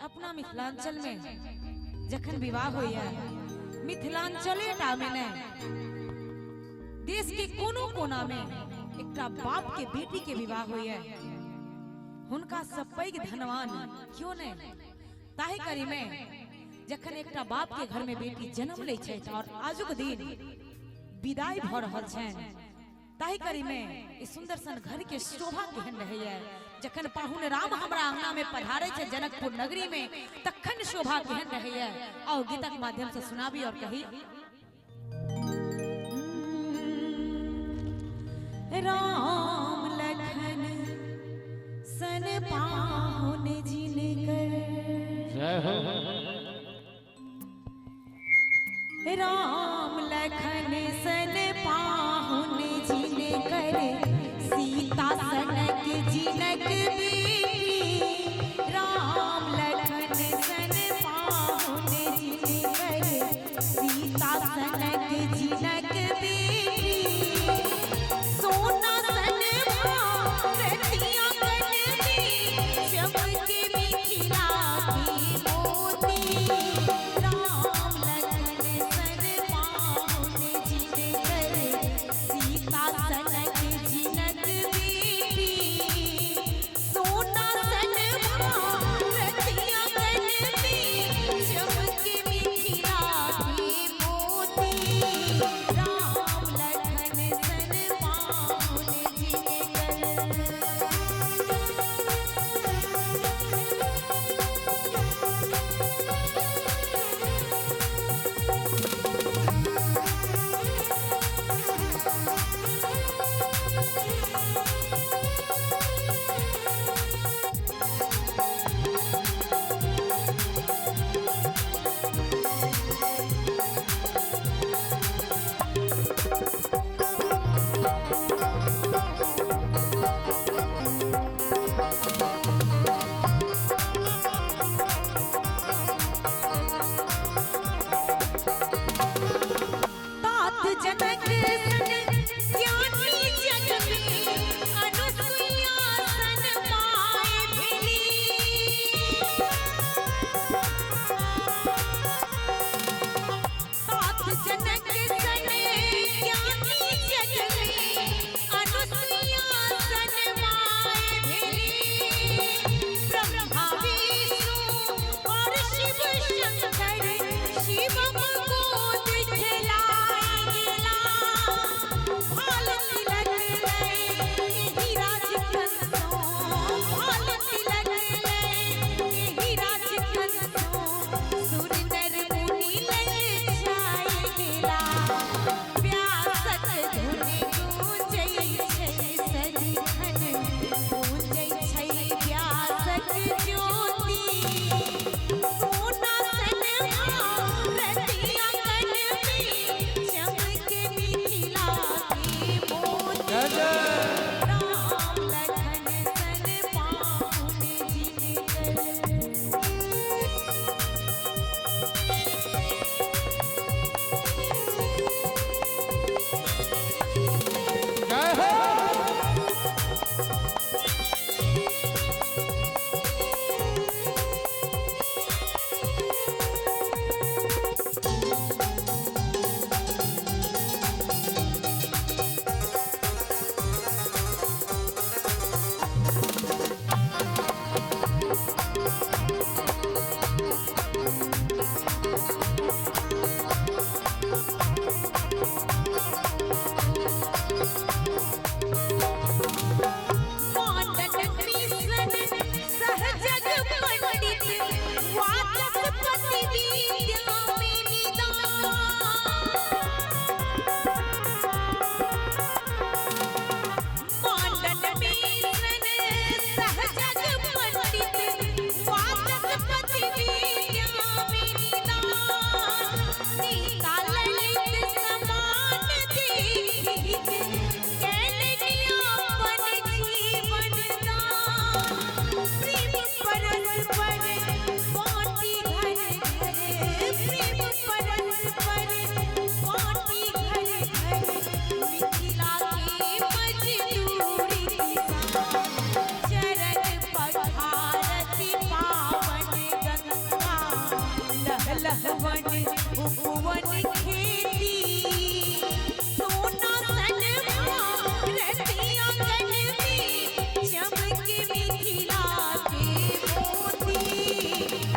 अपना मिथिलांचल में जखन विवाह होइया, मिथिलांचले टा में नहीं, देश के कोनो कोना में एकटा बाप के बेटी के विवाह होइया, हुनका सब पैघ धनवान क्यों नहीं। ताहि करी में जखन एकटा बाप के घर में बेटी जन्म लै छै और आजुक दिन विदाई भ रहल छनि, ताहि करी में ई सुंदर सन घर के शोभा केहन रहैया। जखन पाहुन राम हमरा अंगना में पधारे छै जनकपुर नगरी में, तखन शोभा केहन रहैया। आओ गीतक माध्यम से सुनाबी और कही। राम लखन सन पाहुन जिनकर, जय हो। राम लखन सन पाहुन जिनकर, सीता सनक जिनक बेटी। राम लखन सन पाहुन जिनकर, सीता सनक जिनक बेटी। सोना सन भारतिया कनती, चमके मिथिला के मोती। राम लखन सन पाहुन जिनकर, लहवन उपवन खेती सोना सन रति आंगन में चमके मिथिला के मोती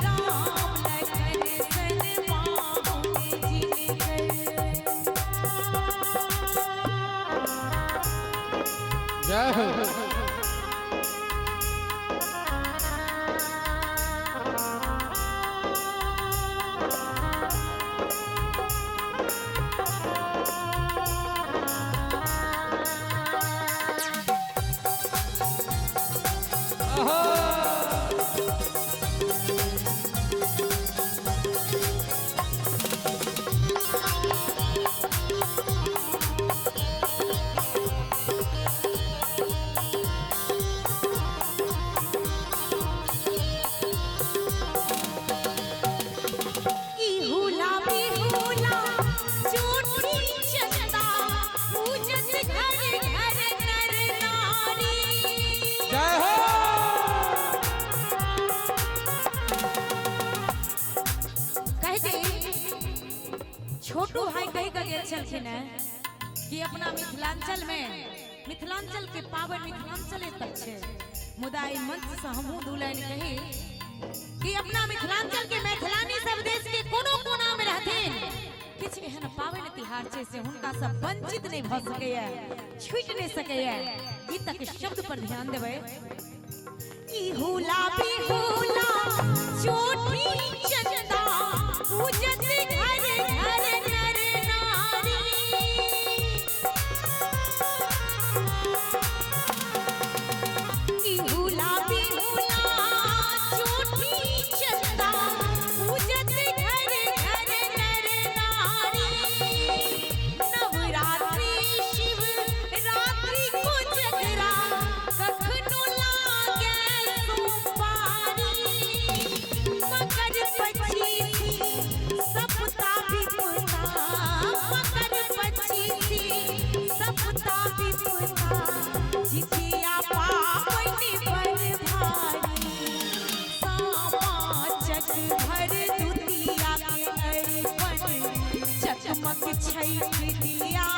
राम लखन सन पाहुन जिनकर। जय हो। ई हुला बिहुला चोटी चंदा पूजत घर घर नर नारी। जय हो। कह दे छोटू भाई कह के गेल छलखिन हैं कि अपना मिथिलांचल में मिथिलांचल के पावन मिथिलांचले तक छै, मुदा ई मंच से हमहूँ दू लाइन कही कि अपना मिथिलांचल के मैथिलानी सब देश के कोनो कोना में रहथिन किछु एहन पावन तिहार छै से हुनका सब वंचित नहीं भऽ सकैया, छूटि नहीं सकैया। गीतक शब्द पर ध्यान देबै। ई हुला बिहुला चोटी चंदा पूजत घर घर नर नारी। ई हुला बिहुला चोटी चंदा पूजत घर घर नर नारी। नवरात्रि शिव रात्रि को जगरा कखनो लागे सोमवारी। मकर पचीसी सप्ताह विपता मकर पचीसी सप्ताह विपता जितिया पावनि बड़ भारी। सामा चक भर दुतिया के अरिपन चकमक छैठ दिया।